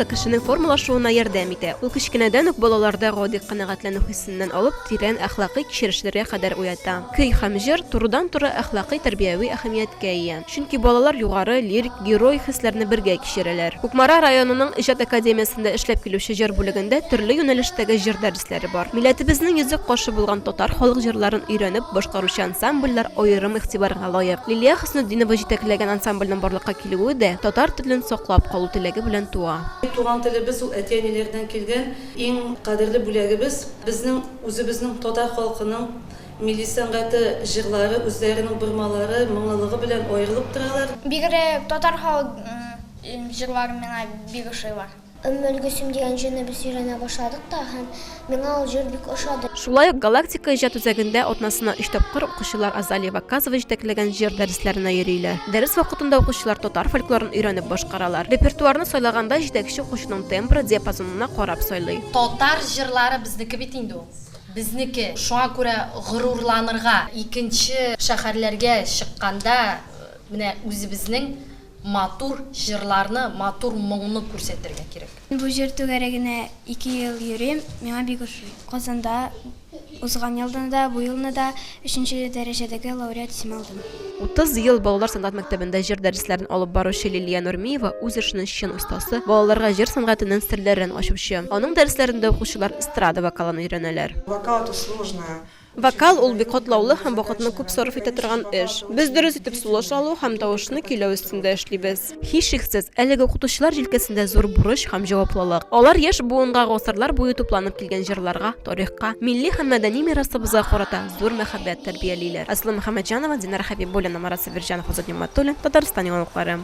Музыка кешенең формалашуына ярдәм итә. Ул кечкенәдән үк балаларда гади канәгатьләнү хисеннән алып, тирән әхлакый кичерешләргә кадәр уята. Көй һәм җыр турыдан-туры әхлакый-тәрбияви әһәмияткә ия. Чөнки балалар югары, лирик, героик хисләрне бергә кичерәләр. Кукмара районының иҗат академиясендә эшләп килүче җыр бүлегендә төрле юнәлештәге җыр дәресләре бар. Милләтебезнең йөзек кашы булган татар халык җырларын өйрәнеп башкаручы ансамбльләр аерым игътибарга лаек. Лилия Хөснетдинова җитәкләгән ансамбльнең барлыкка килүе дә татар телен саклап калу теләге белән туа. Туган телебез ул әти-әниләрдән килгән иң кадерле бүләгебез. Безнең үзебезнең татар халкының милли сәнгате, җырлары үзләренең бормалары, моңлылыгы белән аерылып торалар. Бигрәк татар халык җырлары миңа бик ошыйлар. Өммелгөлсем дигән җырны без өйрәнә башладык та һәм миңа ул җыр бик ошады. Шулай ук Галактика иҗат үзәгендә атнасына өч тапкыр укучылар Азалия Вакказова җитәкләгән җыр дәресләренә йөриләр. Дәрес вакытында укучылар татар фольклорын өйрәнеп башкаралар. Репертуарны сайлаганда җитәкче укучының тембры, диапазонына карап сайлый. Татар җырлары безнеке бит инде ул. Безнеке. Шуңа күрә горурланырга, икенче шәһәрләргә чыкканда менә үзебезнең матур җырларны, матур моңны күрсәтергә кирәк. Мин бу җыр түгәрәгенә ике ел йөрим, миңа бик ошый. Казанда узган елны да, бу елны да өченче дәрәҗәдәге лауреат исеме алдым. 30 ел балалар сәнгать мәктәбендә җыр дәресләрен алып баручы Лилия Нурмиева үз эшенең чын остасы, балаларга җыр сәнгатенең серләрен ачучы. Аның дәресләрендә укучылар эстрада вокалын өйрәнәләр. Вокал это сложная. Вокал ул бик катлаулы һәм вакытны күп сарыф итә торган эш. Без дөрес итеп сулыш алу һәм тавышны көйләү өстендә эшлибез. Һичшиксез, әлеге укытучылар җилкәсендә зур бурыч һәм җаваплылык. Алар яшь буынга гасырлар буе тупланып килгән җырларга, тарихка, милли һәм мәдәни мирасыбызга карата зур мәхәббәт тәрбиялиләр. Айсылу Мөхәммәтҗанова, Динара Хәбибуллина, Марат Сабирҗанов, Азат Нигъмәтуллин, Татарстан яңалыклары.